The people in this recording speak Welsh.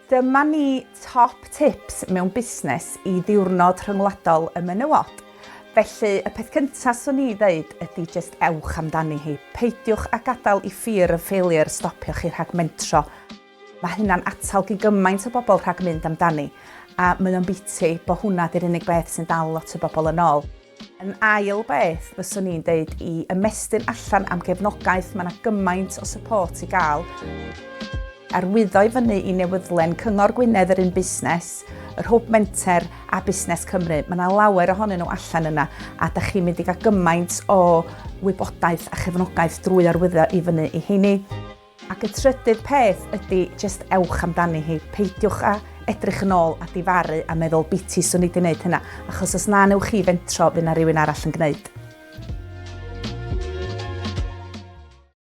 Dyma ni top tips mewn busnes i Ddiwrnod Rhyngwladol y Menywod. Felly, y peth cyntaf swn i ddeud ydy jyst ewch amdani hi. Peidiwch â gadael i fear of failure stopio chi rhag mentro. Mae hynna'n atal gyn gymaint o bobl rhag mynd amdani, a mae o'n biti bod hwnna 'di'r unig beth sy'n dal lot o bobl yn ôl. Yn ail beth, fyswn i'n deud i ymestyn allan am gefnogaeth, mae 'na gymaint o support i gael. Arwyddo i fyny i newyddlen Cyngor Gwynedd yr un busnes, yr Hwb Menter a Busnes Cymru. Mae 'na lawer ohonyn nhw allan yna a da chi'n mynd i gael gymaint o wybodaeth a chefnogaeth drwy arwyddo i fyny i heini. Ac y trydydd peth ydy jyst ewch amdani hi, peidiwch â edrych yn ôl a difaru a meddwl biti swn i 'di wneud hynna, achos os na newch chi fentro fydd 'na rywun arall yn gwneud.